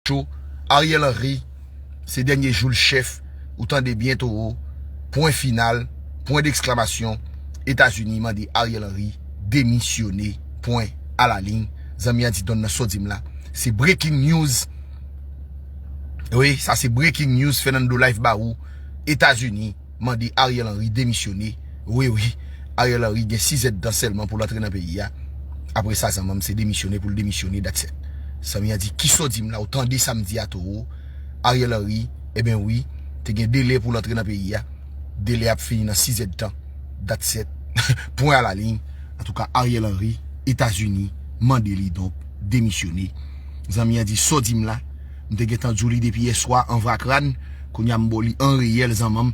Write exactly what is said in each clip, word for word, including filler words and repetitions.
cho. Ariel Henry, se dènye jou l chèf. Ou tande byen, Toro. Pwen final, pwen deksklamasyon. Etazini mande Ariel Henry demisyone. Pwen a la liy. Zanmi an di Don nan sa w di m la. Se breaking news. Wi, sa se breaking news. Fernando Live ba ou. Etazini mande Ariel Henry demisyone. Wi, wi. Ariel Henry gen sizèdtan sèlman pou l antre nan peyi a. Apre sa, zanmi m, se demisyone pou l demisyone, that's it. Zanmi an di, kisa w di m la, ou tande sa m di a, Toro? Ariel Henry, ebyen wi, te gen delè pou l antre nan peyi a. Delè ap fini nan sizèdtan, that's it. Pwen a la liy. Antouka, Ariel Henry, Etazini mande li donk demisyone. Zanmi an di, sa w di m la, m te gentan di w li depi yèswa an vakran, kounye a m ba w li an reyèl, zanmi m.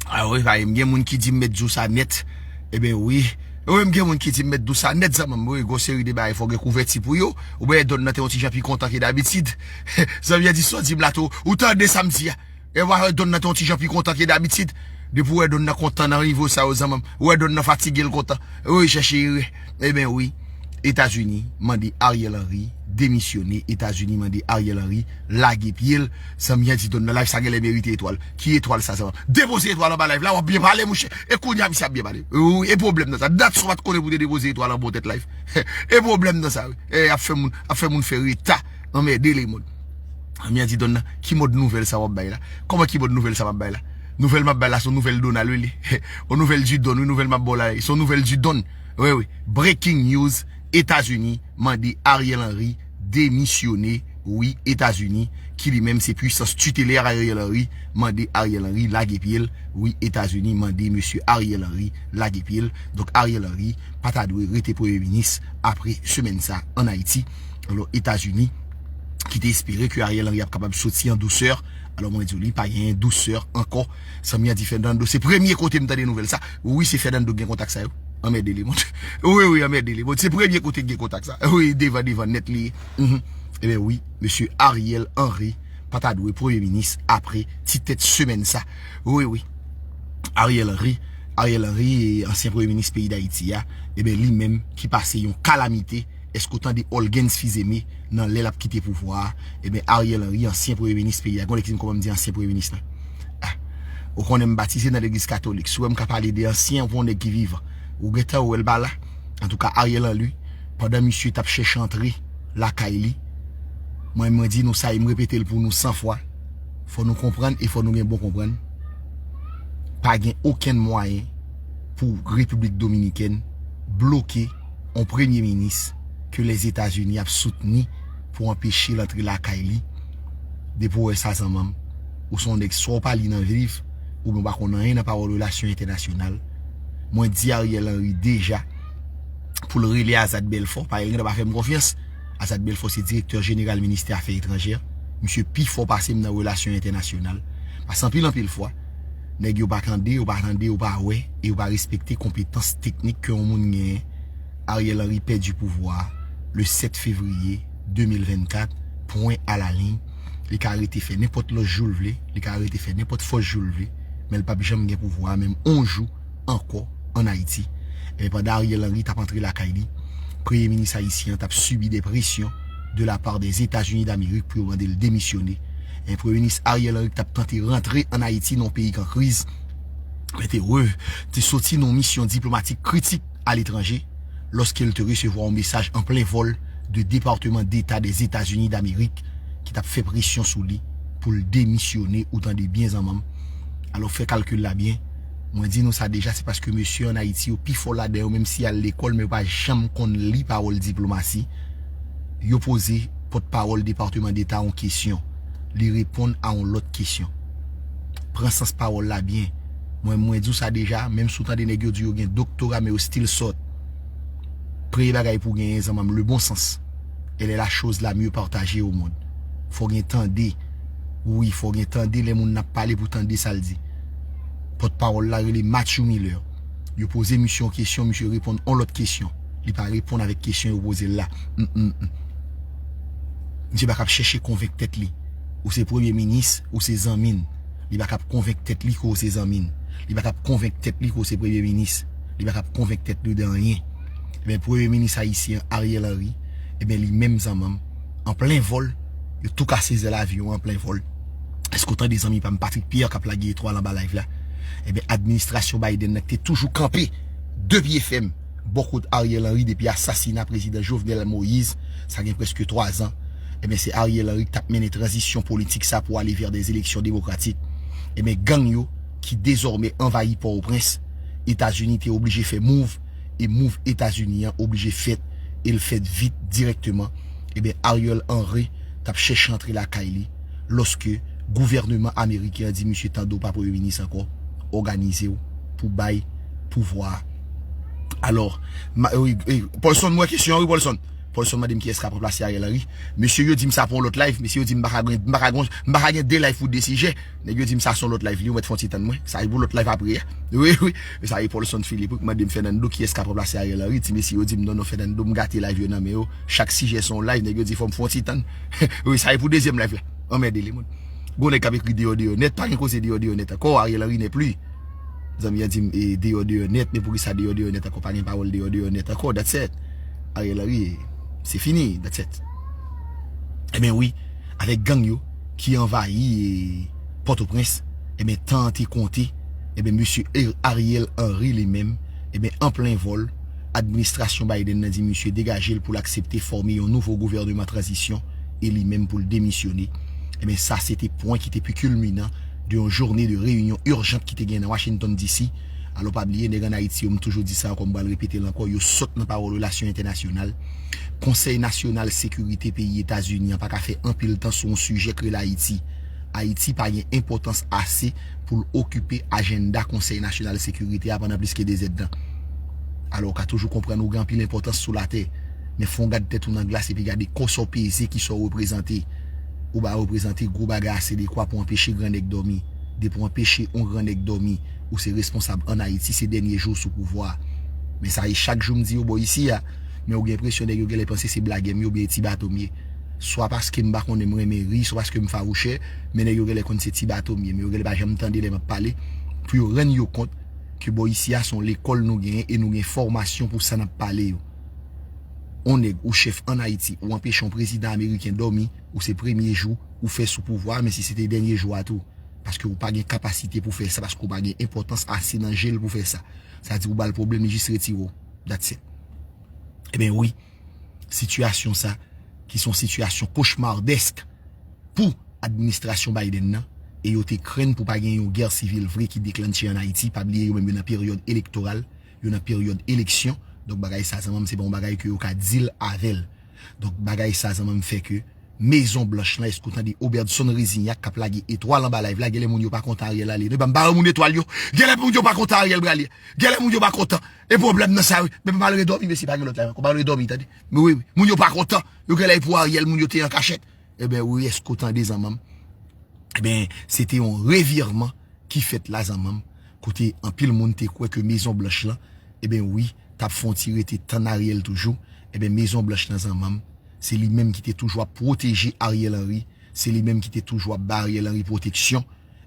A wi, paske m gen moun ki di m mèt di w sa nèt. Ebyen wi. Wi, m gen moun ki di m mèt di w sa nèt, zanmi m. Wi, gwo seri de bagay fò gen kouvèti pou yo. Ou wè Don nan te yon ti jan pi kontan ke dabitid. Zanmi an di, sa w di m la, Toro, ou tande sa m di a? E w a wè Don nan te yon ti jan pi kontan ke dabitid. Depi w wè Don nan kontan nan nivo sa yo, zanmi m, ou wè Don nan fatige l kontan. Wi, chèche erè. Ebyen wi. Etazini mande Ariel Henry demisyone. Etazini mande Ariel Henry lage pye l. Zanmi an di Don nan live sa genlè merite etwal. Ki etwal sa, zanmi m? Depoze etwal anba live la, w ap byen pale, monchè. E kounye a, misye ap byen pale. Wi, e pwoblèm nan sa. Dat sa w pa t konnen pou te depoze etwal anba yon tèt live. E pwoblèm nan sa, wi. E ap fè moun, ap fè moun fè reta. Anmède lemonn. Zanmi an di Don nan, ki mòd nouvèl sa w ap bay la? Kòman ki mòd nouvèl sa m ap bay la? Nouvèl m ap bay la, se yon nouvèl Donald, wi, li. Yon nouvèl di Don, wi, nouvèl m ap ba w la, se yon nouvèl di Don. Wi, wi. Breaking news, Etazini mande Ariel Henry demisyone. Wi, Etazini, ki li menm se pwisans titelè Ariel Henry, mande Ariel Henry lage pye l. Wi, Etazini mande mesye Ariel Henry lage pye l. Donk, Ariel Henry pa ta dwe rete premye minis apre semèn sa ann Ayiti. Alò, Etazini, ki te espere ke Ariel Henry ap kapab soti an dousè. Alò, mwen di w, li pa genyen dousè ankò. Zanmi an di Fernando, se premye kote m tande nouvèl sa. Wi, se Fernando ki gen kontak sa yo. Anmède lemonn. Wi, wi, anmède lemonn. Se premye kote ki gen kontak sa. Wi, devan, devan nèt li ye. Mhm. Ebyen wi, mesye Ariel Henry pa ta dwe premye minis apre ti tèt semèn sa. Wi, wi. Ariel Henry, Ariel Henry, ansyen premye minis peyi Dayiti a, ebyen, li menm ki pase yon kalamite. Èske w tande Olguens Fils-Aimé nan lè l ap kite pouvwa a? Ebyen, Ariel Henry, ansyen premye minis peyi a. Gon lè ki di m kòman m di ansyen premye minis la. Ah, ou konnen m batize nan legliz katolik. Si w wè m ka pale de ansyen, ou pa yon nèg ki vivan. Ou gentan wè l pa la. Antouka, Ariel Henry, pandan misye t ap chèche antre lakay li, mwen, mwen di nou sa e m repete l pou nou san fwa, fò nou konprann e fò nou gen bon konprann. Pa gen okenn mwayen pou Repiblik Dominikèn bloke yon premye minis ke Lèzetazini ap soutni pou anpeche l antre lakay li. Depi w wè sa, zanmi m, ou se yon nèg swa w pa li nan liv, oubyen w pa konn anyen nan pawòl relasyon entènasyonal. Mwen di Ariel Henry deja pou l rele Azad Belfort, paske l gentan pa fè m konfyans. Azad Belfort se direktè jeneral ministè afè etranjè. Misye pi fò pase m nan relasyon entènasyonal. Paske anpil, anpil fwa, nèg yo pa tande, yo pa tande, yo pa wè, e yo pa respekte konpetans teknik ke yon moun genyen. Ariel Henry pèdi pouvwa a le sèt fevriye de mil vennkat, pwen a la liy. Li ka rete fè nenpòt lòt jou l vle, li ka rete fè nenpòt fòs jou l vle, men l p ap janm gen pouvwa a menm yon jou ankò ann Ayiti. Ebyen, pandan Ariel Henry t ap antre lakay li, premye minis ayisyen an t ap sibi de presyon de la part des États-Unis d'Amérique pou yo mande l demisyone. Ebyen, premye minis Ariel Henry ki t ap tante rantre ann Ayiti nan yon peyi k an kriz, te re-, te soti nan yon misyon diplomatik kritik aletranje, lòske l te resevwa yon mesaj an plen vòl de Departement d'État des États-Unis d'Amérique ki t ap fè presyon sou li pou l demisyone, ou tande byen, zanmi m. Alò, fè kalkil la byen. Mwen di nou sa deja, se paske mesye ann Ayiti yo pi fò ladan yo, menm si y al lekòl, men yo pa janm konn li pawòl diplomasi. Yo poze pòtpawòl Departement d'État yon kesyon. Li reponn a yon lòt kesyon. Pran sans pawòl la byen. Mwen, mwen di w sa deja, menm si w tande nèg yo di yo gen doktora, men yo still sòt. Premye bagay pou w genyen, zanmi m, le bon sens. Elle est la chose la mieux partagée au monde. Fò gen tande. Wi, fò gen tande lè moun nan ap pale pou tande sa l di. Pòtpawòl la rele Matthew Miller. Yo poze misye yon kesyon, misye reponn yon lòt kesyon. Li pa reponn avèk kesyon yo poze l la. Mm, mm, mm. Misye pa k ap chèche konvenk tèt li. Ou se premye minis, ou se zanmi n. Li pa k ap konvenk tèt li ke w se zanmi n. Li pa k ap konvenk tèt li ke w se premye minis. Li pa k ap konvenk tèt li de anyen. Ebyen, premye minis ayisyen an, Ariel Henry, ebyen, li menm, zanmi m, an plen vòl, Yo tou kase zèl avyon an plen vòl. Èske w tande zanmi pa m Patrick Pierre k ap lage etwal anba live la? Ebyen, administrasyon Biden nan ki te toujou kanpe de pye fèm bò kot Ariel Henry depi asasina prezidan Jovenel Moïse, sa gen prèske twa zan. Ebyen, se Ariel Henry ki t ap mennen tranzisyon politik sa pou ale vè de eleksyon demokratik. Ebyen, gang yo ki dezòmè anvayi Pòtoprens, Etazini te oblije fè move, e move Etazini an oblije fèt, e l fèt vit dirèkteman. Ebyen, Ariel Henry t ap chèche antre lakay li, lòske gouvèneman ameriken an di misye tande w pa premye minis ankò, òganize w pou bay pouvwa a. Alò, ma, wi, e, Paulson, m wè kesyon an, wi, Paulson. Paulson mande m kiyès k ap ranplase Ariel Henry. Mesye yo di m sa pou yon lòt live, mesye yo di m m pa ka gen, m pa ka gen, m pa ka gen de live pou de sijè. Nèg yo di m sa se yon lòt live li, ou mèt fè yon ti tann mwen. Sa e pou lòt live apre a. Wi, wi. Sa e Paulson Philippe wi k mande m Fernando kiyès k ap ranplase Ariel Henry. Ti mesye yo di m non, non, Fernando, m gate live yo nan men yo. Chak sijè se yon live, nèg yo di fò m fè yon ti tann. Wi, sa e pou dezyèm live la. Anmède li, moun. Gon nèg k ap ekri deyò deyò nèt, pa gen koze deyò deyò nèt ankò, Ariel Henry n'est plus. Zanmi an di m, e, deyò deyò nèt, men poukisa deyò deyò nèt ankò? Pa gen pawòl deyò deyò nèt ankò, that's it. Ariel Henry, se fini, that's it. Ebyen wi, avèk gang yo ki anvayi, e, Pòtoprens, ebyen tan an te konte, ebyen mesye Er-, Ariel Henry li menm, ebyen an plen vòl, administrasyon Biden nan di misye degaje l pou l aksepte fòme yon nouvo gouvèneman tranzisyon e li menm pou l demisyone. Ebyen sa se te pwen ki te pi kilminan de yon joune de reyinyon ijant ki te gen nan Washington D C. Alò pa bliye nèg ann Ayiti yo, m toujou di sa ankò, m pral repete l ankò, yo sòt nan pawòl relasyon entènasyonal. Konsèy Nasyonal Sekirite peyi Etazini an pa ka fè anpil tan sou yon sijè k rele Ayiti. Ayiti pa gen enpòtans ase pou l okipe ajannda Konsèy Nasyonal Sekirite a pandan plis ke de zèdtan. Alò, ou ka toujou konprann ou gen anpil enpòtans sou latè, men fè w gad tèt ou nan glas epi gade kòsa w peze, kisa w reprezante. Ou ba reprezante gwo bagay ase de kwa pou anpeche gran nèg dòmi. Depi w anpeche yon gran nèg dòmi, ou se responsab ann Ayiti, se dènye jou w sou pouvwa a. Men sa e chak jou m di yo bò isi a, men ou gen enpresyon nèg yo genlè panse se blagè m ye oubyen e ti bato m ye. Swa paske m pa konnen m renmen ri, swa paske m fawouchè, men nèg yo genlè konn se ti bato m ye, men yo genlè pa janm tande lè m ap pale, pou yo rann yo kont ke bò isi a se yon lekòl nou genyen e nou gen fòmasyon pou sa n ap pale yo. On nèg ou chèf ann Ayiti, ou anpeche yon prezidan ameriken dòmi, ou se premye jou ou fè sou pouvwa a, men si se te dènye jou a tou. Paske ou pa gen kapasite pou fè sa, paske ou pa gen enpòtans ase nan je l pou fè sa. Sa di ou ba l pwoblèm, li jis retire w. That's it. Ebyen wi, sitiyasyon sa, ki se yon sitiyasyon kochmardèsk pou administrasyon Biden nan, e yo te krenn pou pa gen yon gè sivil vre ki deklanche ann Ayiti. Pa bliye yo menm yo nan peryòd elektoral, yo nan peryòd eleksyon. Donk bagay sa zanmanm se pa yon bagay ke yo ka deal avè l. Donk bagay sa zanmanm fè ke Mezon Blanch lan, èske w tande Obergson Resignac k ap lage etwal anba live la? Genlè moun yo pa kontan Ariel ale. Non, m pa wè moun etwal yo. Genlè moun yo pa kontan Ariel prale. Genlè moun yo pa kontan. E pwoblèm nan sa wi. Men pa malere dòmi, mesye, pa gen lòt live ankò. Malere dòmi, tande. Men wi, wi. Moun yo pa kontan. Yo genlè pou Ariel, moun yo te an kachèt. Ebyen wi, èske w tande zanmanm? Ebyen, se te yon revirman ki fèt la zanmanm, kote anpil moun te kwè ke Mezon Blanch lan, ebyen wi, t ap fè yon ti rete tann Ariel toujou. Ebyen Mezon Blanch lan zanmanm, se li menm ki te toujou ap pwoteje Ariel Henry, se li menm ki te toujou ap ba Ariel Henry pwoteksyon.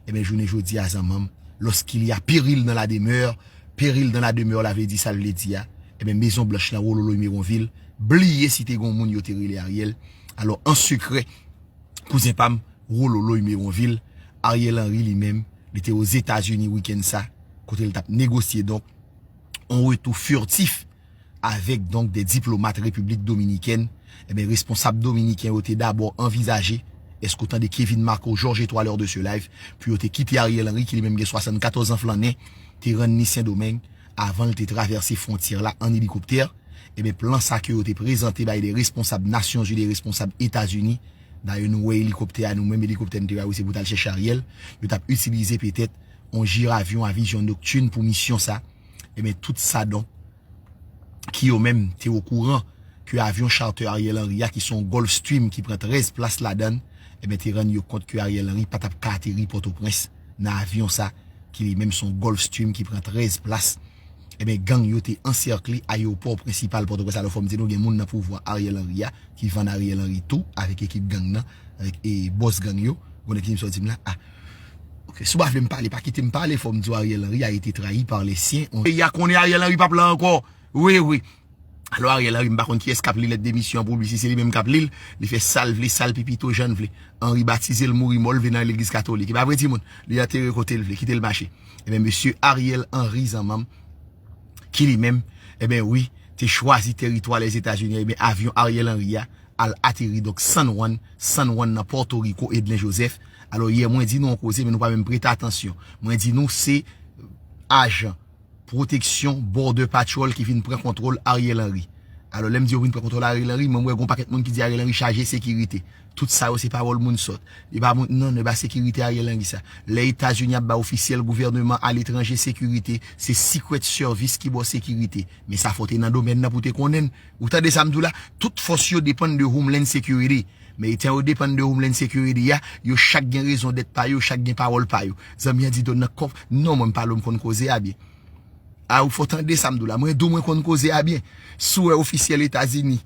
Ebyen jounen jodi a zanmanm, lorsqu'il y a péril dans la demeure, péril dans la demeure la vle di sa l vle di a, ebyen Mezon Blanch lan, Rololo Méronville, bliye si te gen yon moun yo te rele Ariel. Alò an sekrè, kouzen pa m, Rololo Méronville, Ariel Henry li menm, li te Ozetazini wikenn sa, kote l t ap negosye donk yon retou furtif avèk donk de diplomat Repiblik Dominikèn. Ebyen responsab dominiken yo te dabò anvizaje, èske w tande Kevin Marco, Georges Etoile de ce live, pou yo te kite Ariel Henry ki li menm gen swasannkatòz an flannen, te rann li Sendomeng avan l te travèse fwontyè la an elikoptè. Ebyen plan sa ke yo te prezante bay de responsab Nasyonzini, de responsab Etazini, dayè nou wè elikoptè a, nou menm elikoptè n te wè a wi, se pou t al chèche Ariel, yo t ap itilize petèt yon jiravyon a vizyon noktin pou misyon sa. Ebyen tout sa donk ki yo menm te okouran ke avyon charter Ariel Henry a ki se yon Gulfstream ki pran trèz plas ladan l, ebyen te rann yo kont ke Ariel Henry pa t ap ka ateri Pòtoprens nan avyon sa ki li menm se yon Gulfstream ki pran trèz plas. Ebyen gang yo te ansèkle ayewopò prensipal Pòtoprens. Alò fò m di nou gen moun nan pouvwa Ariel Henry a ki vann Ariel Henry tou avèk ekip gang nan, avèk e bòs gang yo. Gon nèg ki di m sa w di m la, ah. Ok, si w pa vle m pale, pa kite m pale, fò m di w Ariel Henry a été trahi par les siens. Peyi a konnen Ariel Henry p ap la ankò. Wi, wi. Alò Ariel Henry, m pa konn kiyès k ap li lèt demisyon an pou li, si se li menm k ap li l, li fè sa l vle, sa l pi pito jan l vle. Henry batize l, mouri mò, l vin nan legliz katolik. E pa vre timoun, li antere kote l vle, kite l mache. Ebyen mesye Ariel Henry zanmanm, ki li menm, ebyen wi, te chwazi teritwa Lèzetazini, ebyen avyon Ariel Henry a al ateri donk San Juan, San Juan nan Pòtoriko, Edlen Joseph. Alò yè mwen di nou yon koze, men nou pa menm prete atansyon. Mwen di nou se ajan pwoteksyon Border Patrol ki vin pran kontwòl Ariel Henry. Alò lè m di yo vin pran kontwòl Ariel Henry, mwen m wè gon pakèt moun ki di Ariel Henry chaje sekirite. Tout sa yo se pawòl moun sòt. E pa moun, non, e pa sekirite Ariel Henry sa. Lè Etazini ap bay ofisyèl gouvènman aletranje sekirite, se Secret Service ki ba w sekirite. Men sa fò w te nan domèn nan pou w te konnen l. Ou tande sa m di w la? Tout fòs yo depann de Homeland Security. Men etan yo depann de Homeland Security a, yo chak gen rezon dèt pa yo, yo chak gen pawòl pa yo. Zanmi an di Donald Trump, non, mwen m pale w, m konn koze a byen. A ou fò tande sa m di w la. Mwen di w mwen konn koze a byen. Si w wè ofisyèl Etazini,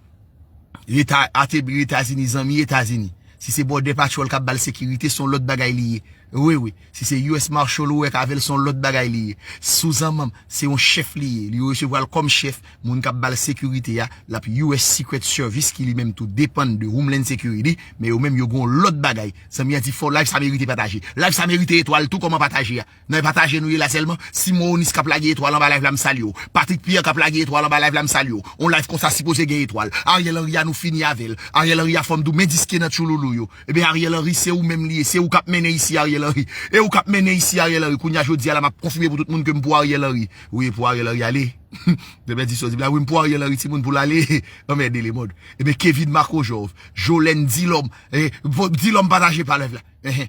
Leta atebri Etazini, zanmi Etazini. Si se Border Patrol k ap ba l sekirite, se yon lòt bagay li ye. Wi, wi. Si se U S Marshal ou wè k avè l, se yon lòt bagay li ye. Si w zanmanm, se yon chèf li ye. Li resevwa l kòm chèf, moun k ap ba l sekirite a, l ap U S Secret Service ki li menm tou depann de Homeland Security, men yo menm yo gen yon lòt bagay. Zanmi an di fò live sa merite pataje. Live sa merite etwal tou, kòman pataje a? Nan pataje nou ye la sèlman. Simon Onis k ap lage etwal anba live la, m salye w. Patrick Pierre k ap lage etwal anba live la, m salye w. On live konsa sipoze gen etwal. Ariel Henry a nou fini avè l. Ariel Henry a fò m di w men diske nan tchouloulou yo. Ebyen Ariel Henry se ou menm li ye. Se ou k ap mennen isi Ariel Henry. E ou k ap mennen isi Ariel Henry. Kounye a jodi a la m ap konfime pou tout moun ke m pou Ariel Henry. Wi, pou Ariel Henry ale. Demen di sa w di m la, wi, m pou Ariel Henry timoun pou l ale. Anmède lemond. Ebyen Kevin Marco Jove, Jolène Dilòm, eh, Dilòm pataje pa live la. Enhen.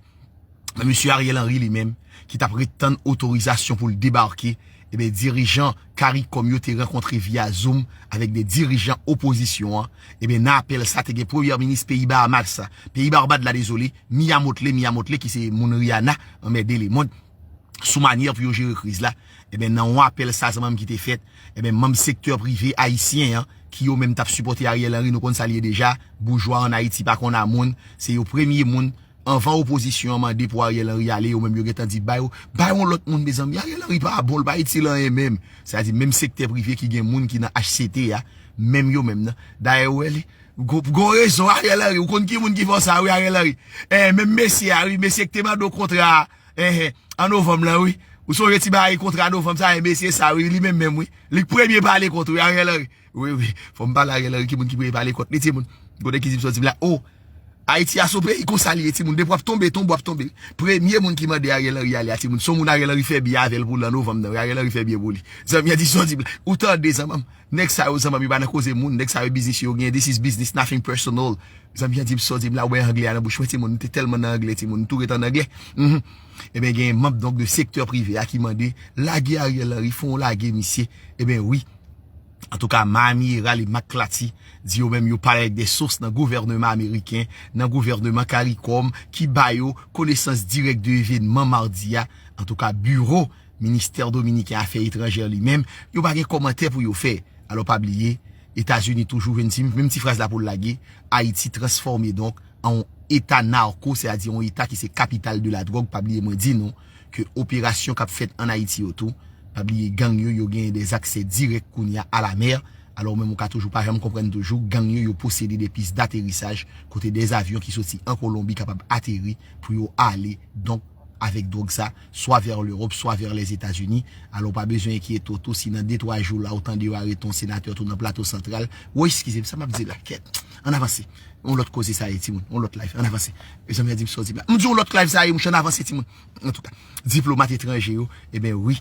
Men mesye Ariel Henry li menm, ki t ap ret tann otorizasyon pou l debake, ebyen dirijan CARICOM yo te rankontre via Zoom avèk de dirijan opozisyon an. Ebyen nan apèl sa te gen premyè minis peyi Bahamas sa, peyi Barbad la dezole, Mia Mottley, Mia Mottley ki se moun Rihanna, anmède lemond, sou manyè pou yo jere kriz la. Ebyen nan yon apèl sa zanmanm ki te fèt, ebyen manm sektè prive ayisyen an, ki yo menm t ap sipòte Ariel Henry, nou konn sa l ye deja, boujwa ann Ayiti pa konn a moun, se yo premye moun anvan opozisyon an mande pou Ariel Henry ale, yo menm yo gentan di bay, bay yon lòt moun mezanmi, Ariel Henry pa bon, l pa itil anyen menm. Sa di menm sektè prive ki gen moun ki nan H C T a, menm yo menm nan. Dayè ou wè li, gon, gon rezon Ariel Henry, ou konn ki moun ki fè w sa wi Ariel Henry. Eh, menm mesye a wi, mesye ki te mande w kontra a, eh, eh, an novanm lan wi. Ou sonje ti bagay kontra novanm sa, eh, mesye sa wi, li menm menm wi. Li k premye pale kont wi Ariel Henry. Wi, wi. Fò m pale Ariel Henry, ki moun ki premye pale kont li, timoun. Kote ki di m sòti m la. Oh! Ayiti a se yon peyi konsa li ye, timoun. Depi w ap tonbe, tonbe, w ap tonbe. Premye moun ki mande Ariel Henry ale a, timoun. Se yon moun Ariel Henry fè byen avè l pou l an novanm nan. Ariel Henry fè byen pou li. Zanmi an di sòti m la. Ou tande, zanmanm. Nèg sa yo, zanmanm, yo pa nan koze moun. Nèg sa yo, biznis yo gen. This is business, nothing personal. Zanmi an di m sòti m la. Ou wè anglè a nan bouch mwen, timoun. M te tèlman nan anglè, timoun. M tou ret an anglè. Mhm. Ebyen, gen manm, donk, de sektè prive a ki mande, lage Ariel Henry, fè yon lage, misye. Ebyen, wi. Antouka, Miami Herald e McClatchy di yo menm yo pale avèk de sous nan gouvènman ameriken, nan gouvènman CARICOM, ki ba yo konesans dirèk de evènman madi a. Antouka, biwo ministè dominiken afè etranjè li menm, yo pa gen kòmantè pou yo fè. Alò, pa bliye, Etazini toujou jwenn ti, menm ti fraz la pou l lage, Ayiti transfòme donk an yon eta narko, sètadi yon eta ki se kapital de la dròg. Pa bliye mwen di nou ke operasyon k ap fèt ann Ayiti yo tou, pa bliye gang yo, yo genyen de aksè dirèk kounye a a la mè. Alò ou menm ou ka toujou pa janm konprann toujou, gang yo, yo posede de pis daterisaj kote de avyon ki soti an Kolonbi kapab ateri pou yo ale, donk, avèk dwòg sa, swa vè Lewòp, swa vè Lèzetazini. Alò ou pa bezwen enkyete w tou si nan de twa jou la ou tande yo arete yon senatè tou nan Plato Santral. Woy, eskize m, sa m ap di la, kèt. Ann avanse. Yon lòt koze sa ye, timoun. Yon lòt live. Ann avanse. Mezanmi, di m sa w di m la. M di yon lòt live sa ye, monchè, ann avanse, timoun. Antouka, diplomat etranje yo, ebyen wi.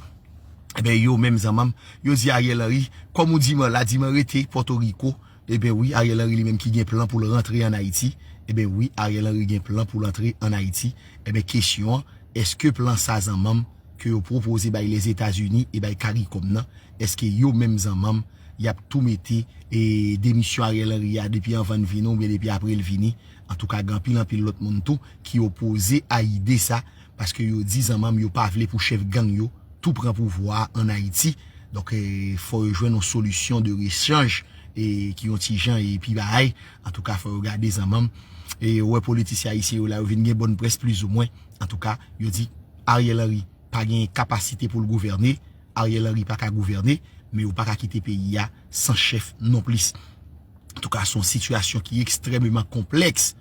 Ebyen yo menm zanmanm, yo di Ariel Henry, kòm ou di m la, di m rete Pòtoriko. Ebyen wi, Ariel Henry li menm ki gen plan pou l rantre ann Ayiti. Ebyen wi, Ariel Henry gen plan pou l antre ann Ayiti. Ebyen kesyon an, èske plan sa zanmanm ke yo pwopoze bay Lèzetazini e bay CARICOM nan, èske yo menm zanmanm y ap tou mete e demisyon Ariel Henry a depi anvan l vini oubyen depi apre l vini? Antouka, gen anpil anpil lòt moun tou ki opoze a ide sa, paske yo di zanmanm yo pa vle pou chèf gang yo tou pran pouvwa a ann Ayiti. Donk, e, fò yo jwenn yon solisyon de rechanj e ki yon ti jan e pi bagay. Antouka, fò yo gade zanmanm. E ou wè politisyen ayisyen yo la, yo vin gen bòn près plizoumwen. Antouka, yo di Ariel Henry pa gen kapasite pou l gouvène, Ariel Henry pa ka gouvène, Men yo pa ka kite peyi a san chèf nonplis. Antouka, se yon sitiyasyon ki ekstrèmeman konplèks.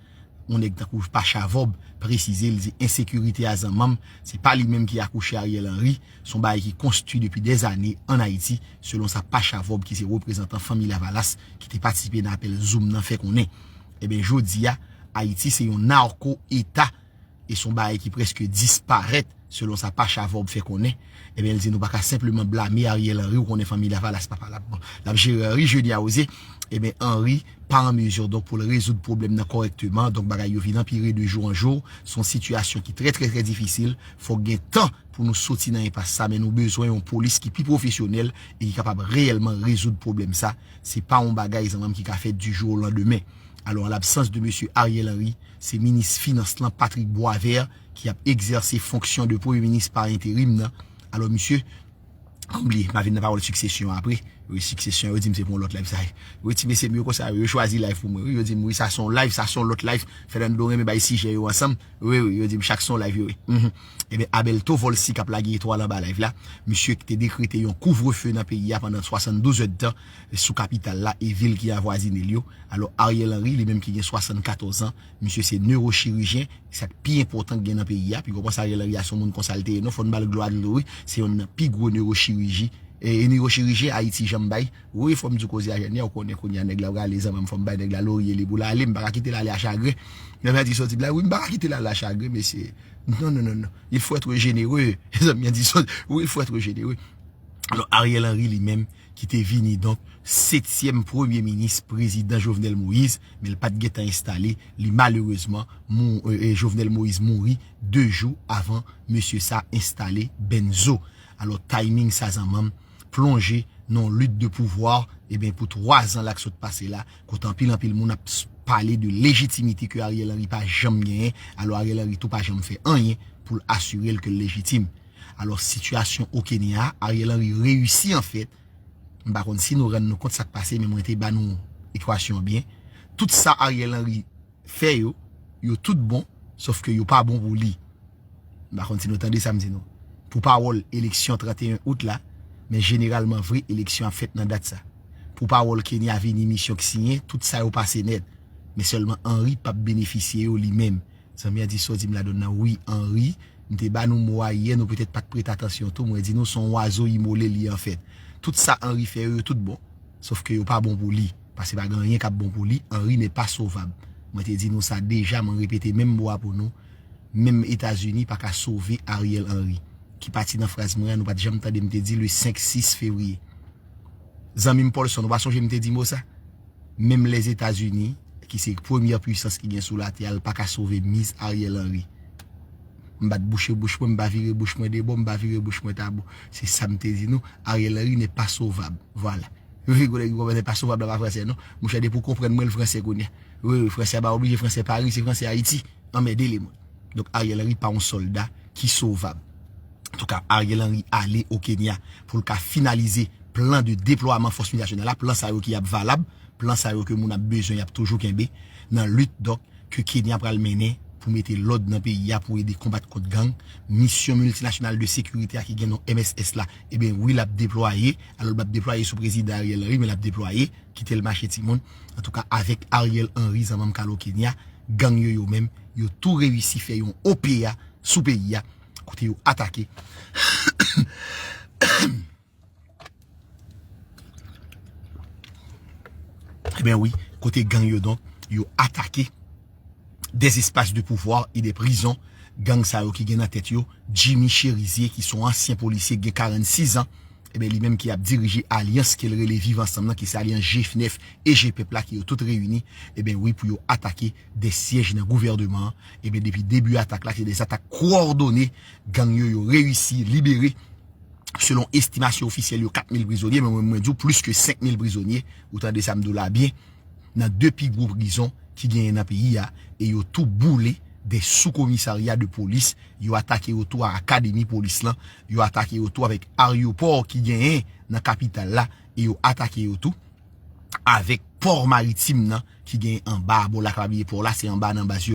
Yon nèg tankou Pacha Vòb presize, li di ensekirite a zanmanm, se pa li menm ki akouche Ariel Henry, se yon bagay ki konstwi depi dèzane ann Ayiti, selon sa Pacha Vòb, ki se reprezantan Fanmi Lavalas, ki te patisipe nan apèl Zoom nan, fè konnen. Ebyen, jodi a, Ayiti se yon narko-eta, e se yon bagay ki prèske disparèt, selon sa Pacha Vòb fè konnen. Ebyen, li di nou pa ka senpleman blame Ariel Henry, ou konnen Fanmi Lavalas pa pale. Bon, l ap jere Henry, jeni a oze. Ebyen, Henry pa an mezi, donk, pou l rezoud pwoblèm nan kòrèkteman. Donk, bagay yo vin anpire de jou an jou. Se yon sitiyasyon ki trè, trè, trè difisil. Fòk gen tan pou nou soti nan enpas sa, men nou bezwen yon polis ki pi pwofesyonèl e ki kapab reyèlman rezoud pwoblèm sa. Se pa yon bagay, zanmanm, ki ka fèt du jour au lendemain. Alò, an labsans de mesye Ariel Henry, se minis finans lan, Patrick Boisvert, ki ap egzèse fonksyon de premye minis pa enterim nan. Alò, misye, m bliye, m a vin nan pawòl siksesyon apre. Wi, siksesyon, yo di m se pou yon lòt live sa ye. Wi, ti mesye m yo konsa, yo chwazi live pou mwen. Wi, yo di m, wi, sa se yon live, sa se yon lòt live. Fènando renmen bay sijè yo ansanm. Wi, wi, yo di m chak se yon live yo ye. Mhm. Ebyen, Abelto Volcy k ap lage etwal anba live la, misye ki te dekrete yon kouvrefe nan peyi a pandan swasanndouz èdtan sou kapital la e vil ki avwazine l yo. Alò, Ariel Henry, li menm ki gen swasannkatòz an, misye se newochirijyen, sa k pi enpòtan k gen nan peyi a. Pi w konprann sa, Ariel Henry a se yon moun konsa l te ye, non, fò n ba l glwa dlo, wi. Se yonn nan pi gwo newochiriji, e, e newochirijyen Ayiti janm bay. Wi, fò m di w koze a, Jènyè, ou konnen kounye a nèg la prale, zanmi m, fò m bay nèg la lorye li pou l ale, m pa ka kite l ale a chagren. Zanmi an di soti la, wi, m pa ka kite l ale a chagren, mesye. Non, non, non, non. Il faut être généreux. Zanmi an di soti, wi, il faut être généreux. Alò, Ariel Henry li menm, ki te vini donk setyèm premye minis prezidan Jovenel Moïse, men l pa t gentan enstale, li malerezman, mou, e, e, Jovenel Moïse mouri de jou avan mesye sa enstale, Benzo. Alò, timing sa, zanmanm, plonje nan yon lit de pouvwa, ebyen, pou twa zan la k sot pase la, kote anpil, anpil moun ap s-, pale de lejitimite ke Ariel Henry pa janm genyen. Alò, Ariel Henry tou pa janm fè anyen pou l asire l ke l lejitim. Alò, sitiyasyon o Kenya a, Ariel Henry reyisi, anfèt, m pa konn si nou rann nou kont sa k pase, men mwen te ba nou ekwasyon an byen. Tout sa Ariel Henry fè yo, yo tout bon, sòf ke yo pa bon pou li. M pa konn si nou tande sa m di nou. Pou pawòl eleksyon trannteyen out la, men jeneralman vre eleksyon ap fèt nan dat sa. Pou pawòl Kenya vini, misyon k siyen, tout sa yo pase nèt. Men sèlman Henry p ap benefisye yo li menm. Zanmi an di sa w di m ladan nan, wi, Henry, m te ba nou mo a yè, nou petèt pa t prete atansyon tou, mwen di nou se yon wazo imole li anfèt. Tout sa Henry fè yo, yo tout bon. Sòf ke yo pa bon pou li. Paske pa gen anyen k ap bon pou li. Henry n'est pas sauvable. Mwen te di nou sa deja, mwen repete menm mo a pou nou. Menm Etazini pa ka sove Ariel Henry. Ki pati nan fraz mwen an, nou pa t janm tande m te di le senk, sis fevriye. Zanmi m Paulson, ou pa sonje m te di mo sa? Menm Lèzetazini, ki se premyè pwisans ki gen sou latè a, l pa ka sove miz Ariel Henry. M bat bouche bouch mwen, m pa vire bouch mwen de bò, m pa vire bouch mwen ta bò. Se sa m te di nou, Ariel Henry n'est pas sauvable. Vwala. Wi, kounye a, wi, n'est pas sauvable la pa fransè, non. Monchè, depi w konprann mwen, l fransè kounye a. Wi, wi, fransè a pa oblije, fransè Paris, se fransè Ayiti. Anmède lemonn. Donk, Ariel Henry pa yon sòlda ki sovab. Antouka, Ariel Henry ale o Kenya pou l ka finalize plan de deplwaman fòs miltinasyonal la, plan sa yo ki ap valab, plan sa yo ke moun ap bezwen, y ap toujou kenbe nan lit, donk, ke Kenya pral mennen pou mete lòd nan peyi a, pou ede konbat kont gang. Misyon miltinasyonal de sekirite a ki gen non M S S la, ebyen, wi, l ap deplwaye. Alò, l p ap deplwaye sou prezidan Ariel Henry, men l ap deplwaye, kite l mache timoun. Antouka, avèk Ariel Henry, zanmanm k al o Kenya, gang yo, yo menm, yo tou reyisi fè yon O P A sou peyi a, kote yo atake. Ebyen wi, kote gang yo donk, yo atake des espaces de pouvoir et des prisons. Gang sa yo ki gen nan tèt yo Jimmy Chérizier, ki se yon ansyen polisye, ki gen karannsis an, ebyen, li menm ki ap dirije alyans ke l rele Viv Ansanm nan, ki se alyans G nèf e G pèp la, ki yo tout reyini, ebyen, wi, pou yo atake de syèj nan gouvènman an. Ebyen, depi debi atak la, se de atak kowòdone, gang yo, yo reyisi libere, selon estimasyon ofisyèl yo, kat mil prizonye, men mwen, mwen di w plis ke senk mil prizonye, ou tande sa m di w la byen, nan de pi gwo prizon ki genyen nan peyi a, e yo tou boule de sou komisarya de polis, yo atake yo tou a akademi polis lan, yo atake yo tou avèk aryopò ki genyen nan kapital la, e yo atake yo tou avèk pò maritim nan ki genyen anba a, bon, la ka pa bliye pò la, se anba nan baz yo.